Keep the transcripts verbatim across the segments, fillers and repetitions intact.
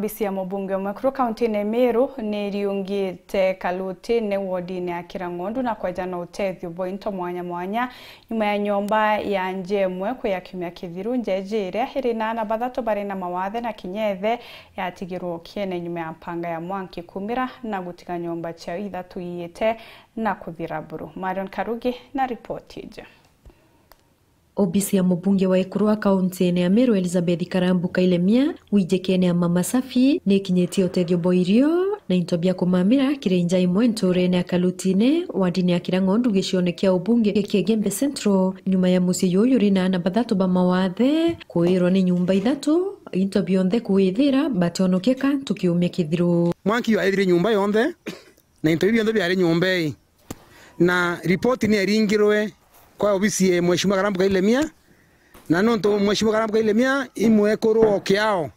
Obisi ya mubunge umwe kuru kaunti-ini Meru ni iriungite Kalutini wodini ya Kirang'ondu na kwejana utethio bwa into mwanya mwanya nyuma ya nyomba ya nja imwe kuya kiumia kithiru. Nja iji iria iri na aana bathatu bari na mawathe na kinya ithe yatigirwe ukiene nyuma ya mpanga ya mwanki kumira na gutiga nyomba ciao ithatu iite na kuthira buru. Marion Karugi na ripoti iji. Obisi ya mubunge wa ekuru wa kaunti-ini ya Meru Elizabeth Karambu Kailemia wijikene ya Mama Safi ni ikinyitie utethio bwa irio na into bia kumamira kiri nja imwe nturene ya Kalutini, wodini ya Kirang'ondu, gicione kia ubunge kia Igembe Central, nyuma ya mucii juju uri na aana bathatu ba mawathe kuirwa ni nyumba ithatu, into bionthe kuithira bationokeka ntuki umia kithiru. Mwanki jwaithire nyumba yonthe na into biu bionthe biari nyumba ii. Na ripoti ni eringirwe kwa obisi ya Mheshimiwa Karambu Kailemia, na nontu Mheshimiwa Karambu Kailemia i mwekuru o kiao,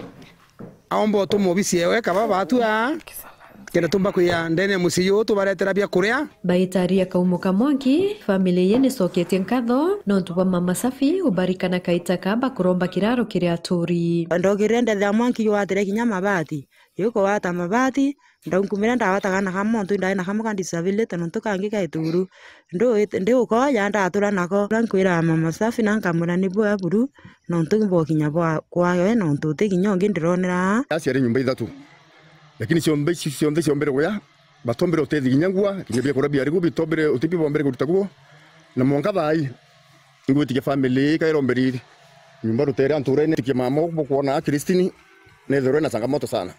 aomba utumwa obisi yewe kaba batu aa, kenda tumba kwia ndene ya mucii juu tubaretera bia kuria. Baitaria kaumo ka mwanki, family ii nicoketie nkatho nontu bwa Mama Safi ubarikana kaita ka bakuromba kiraro kiri aturi. Ndokirire ndethira mwanki jwatire kinya mabati, jukugwata mabati, ndaunkumire ndagwata kaana kamwe, ontu ndari na kamwe ka disability, nontu kangi ka ituru. Ndu-, ndi ukoya, ndatura nako. Ura nkwira Mama Safi, na nkamwira ni bwea buru, nontu mbokinya bwa kwawe, nontu uti kinya ungi ndironera aa. Aciari nyumba ithatu, lakini ciombe ici cionthe ciombire guya, batombire utethia kinya ngua, kinya biakuria biari ku bitombire, uti bibombire kuruta kuo. Na mwanka thaa ii, ngwitikia family ii kairomberiri nyumba rutere anturene, tikia mama bukwona Christine, nethirwe na changamoto sana.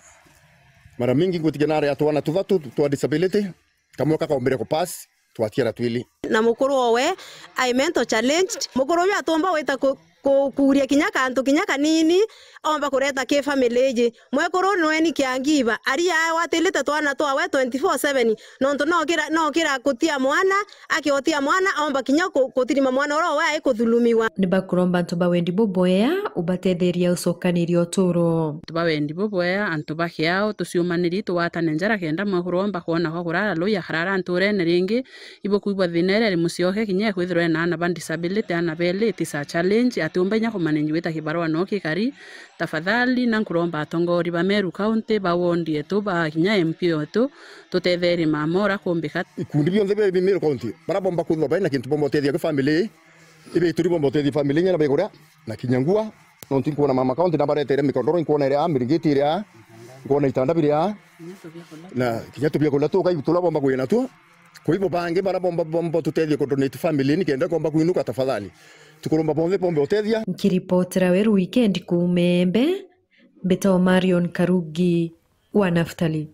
Mara mingi ngwitikia nari a twana tuthatu twa disability, kamwe kakombire kupass, twaciara twili. Na mukuru owe ai mental challenged. Mukuru uyu atumba gwita ku-, ku-, kuria kinya kantu kinya kanini, omba kureta ki family iji. Mwekuru nweni kiangiba, ari aa watilite twana twawe twenty-four seven, nontu nokira, nokira kutia mwana, akiotia mwana, omba kinya ku-, kutirima mwana uria owe ai kuthulumiwa. Ni bakuromba antu ba wendi bubwea ubatetheria ucokaniria uturo. Antu ba wendi bubwea, antu ba kiao, tuciumaniri, tugwatane njara kenda mwekuru omba kwona gwa kurara, lui akarara nturene ringi. Ibukwigua thina iria iri mucioke kinya ekwithirwa ena aana ba disability, aana beli, it is a challenge, atiumba inya kumanage gwita kibarua no kikari. Tafadhali, na nkuromba atongori ba Meru County, ba ward yetu, ba kinya M P wetu, tutetherie mama uria kumbika. Ikundi bionthe bia Meru County, baria bomba kwithirwa bari na kintu bomba utethia ki family, ibe ituri bomba utethia family inya na bia kuria, na kinya ngua, nontu nkwona Mama County nabaretere mikondoro, nkwona iria, miringiti iria, nkwona itanda biria, na kinya tubia kuria tukai turia bomba kwina tuo. Kwa hivyo bangi baria bomba, bomba tutethie ku donate family ni kenda komba kwinuka, tafadhali. Tukuromba bonthe bombe utethia. Nkiripotera Weru Weekend kuuma Embe, mbitagwa Marion Karugi wa Naftali.